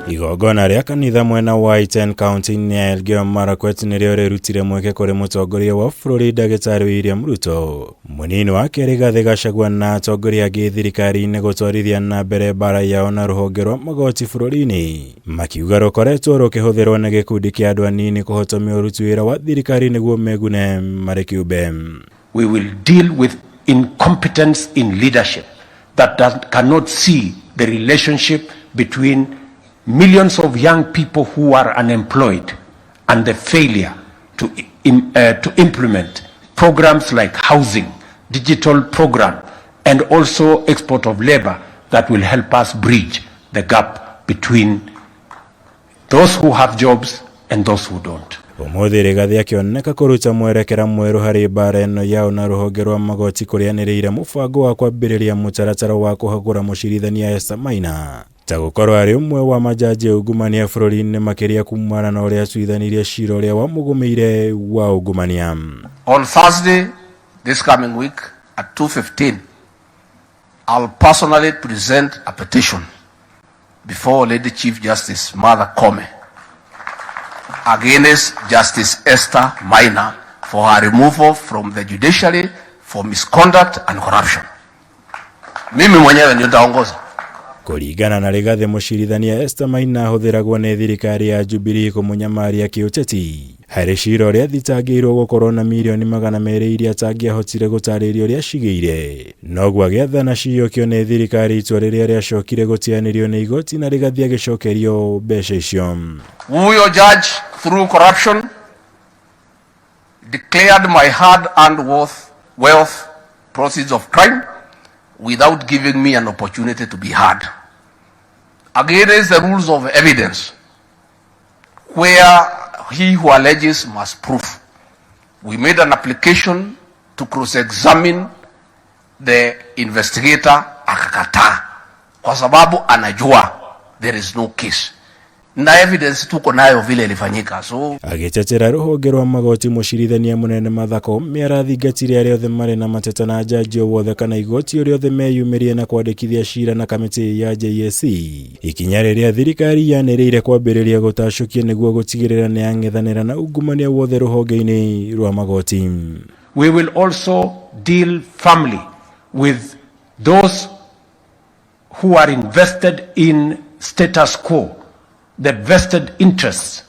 Igongona rĩa kanitha mwena wa Iten kaunti-inĩ ya Elgeyo Marakwet nĩrĩo rĩrutire mweke kũrĩ mũtongoria wa bũrũri Ndagĩtarĩ William Ruto, mũnini wake Rigathĩ Gachagua na atongoria angĩ thirikari-inĩ gũtwarithia na mbere mbara yao na rũhonge rwa magoti bũrũri-inĩ, makiuga rũkoretwo rũkĩhũthĩrwo nĩ gĩkundi kĩa andũ anini kũhotomia ũruti wĩra wa thirikari nĩguo megune marĩ kĩũmbe. We will deal with incompetence in leadership that cannot see the relationship between millions of young people who are unemployed and the failure to implement programs like housing, digital program, and also export of labor that will help us bridge the gap between those who have jobs and those who don't. Ũmũthĩ Rigathĩ akĩoneka kũruta mwerekera mwerũ harĩ mbara ĩno yao na rũhonge rwa magoti kũrĩa anĩrĩire mũbango wa kwambĩrĩria mũtaratara wa kũhagũra mũcirithania Esther Maina ta gũkorwo arĩ ũmwe wa majaji ungumania bũrũri-inĩ, makĩria kumana na ũrĩa atuithanirie cira ũrĩa wamũgũmĩire wa ungumania. On Thursday this coming week at 2:15, I'll personally present a petition before Lady Chief Justice Martha Koome against Justice Esther Maina for her removal from the judiciary for misconduct and corruption. Mimi mwenyewe ndio nitaongoza. Kũringana na Rigathĩ, mũcirithania Esther Maina ahũthĩragwo nĩ thirikari ya Jubilee kũmũnyamaria kĩũteti harĩ cira ũrĩa athitangĩirwo gũkorwo na mirioni 200 iria atangĩahotire gũtarĩria ũrĩa acigĩire, noguo agĩathana ciyũkio nĩ thirikari, itua rĩrĩa rĩacokire gũtianĩrio nĩ igoti na Rigathĩ agĩcokerio mbeca icio. Huyo judge, through corruption, declared my hard-earned wealth proceeds of crime without giving me an opportunity to be heard. Against the rules of evidence, where he who alleges must prove. We made an application to cross-examine the investigator, akakataa kwa sababu anajua there is no case na evidence tuko nayo vile ilifanyika, so Agĩtetera rũhonge rwa magoti, mũcirithania mũnene Martha Koome arathingatire arĩa othe marĩ na mateta na njanji o wothe kana igoti ũrĩa othe meyumĩrie na kwandĩkithia cira na kamĩtĩ ya JSC, ikinya rĩrĩa thirikari yanĩrĩire kwambĩrĩria gũtacũkia nĩguo gũtigĩrĩra nĩ yang'ethanĩra na ungumania wothe rũhonge-inĩ rwa magoti. We will also deal firmly with those who are invested in status quo, the vested interests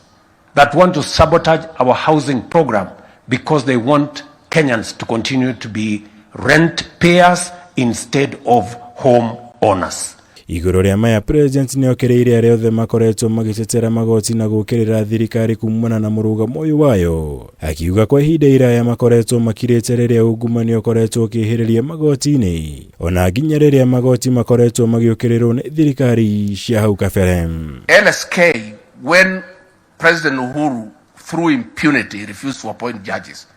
that want to sabotage our housing program because they want Kenyans to continue to be rent payers instead of home owners. Igũrũ rĩa maya, President nĩokĩrĩire arĩa othe makoretwo magĩtetera magoti na gũkĩrĩra thirikari kumana na mũrũgamo ũyũ wayo, akiuga kwa ihinda iraya makoretwo makirĩte rĩrĩa ungumania ũkoretwo ũkĩhĩrĩria magoti-inĩ, ona nginya rĩrĩa magoti makoretwo magĩũkĩrĩrwo nĩ thirikari cia hau kabere. LSK, when President Uhuru, through impunity, refused to appoint judges,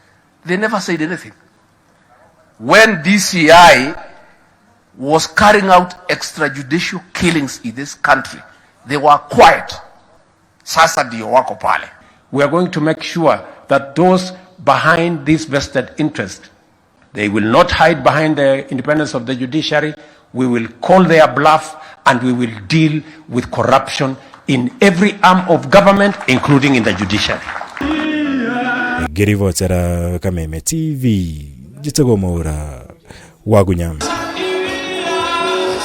they never said anything. When DCI was carrying out extrajudicial killings in this country, they were quiet. Sasa ndio wako pale. We are going to make sure that those behind this vested interest, they will not hide behind the independence of the judiciary. We will call their bluff and we will deal with corruption in every arm of government, including in the judiciary. Ngĩribotera Kameme TV, njĩtagwo Mwaura Wagunya.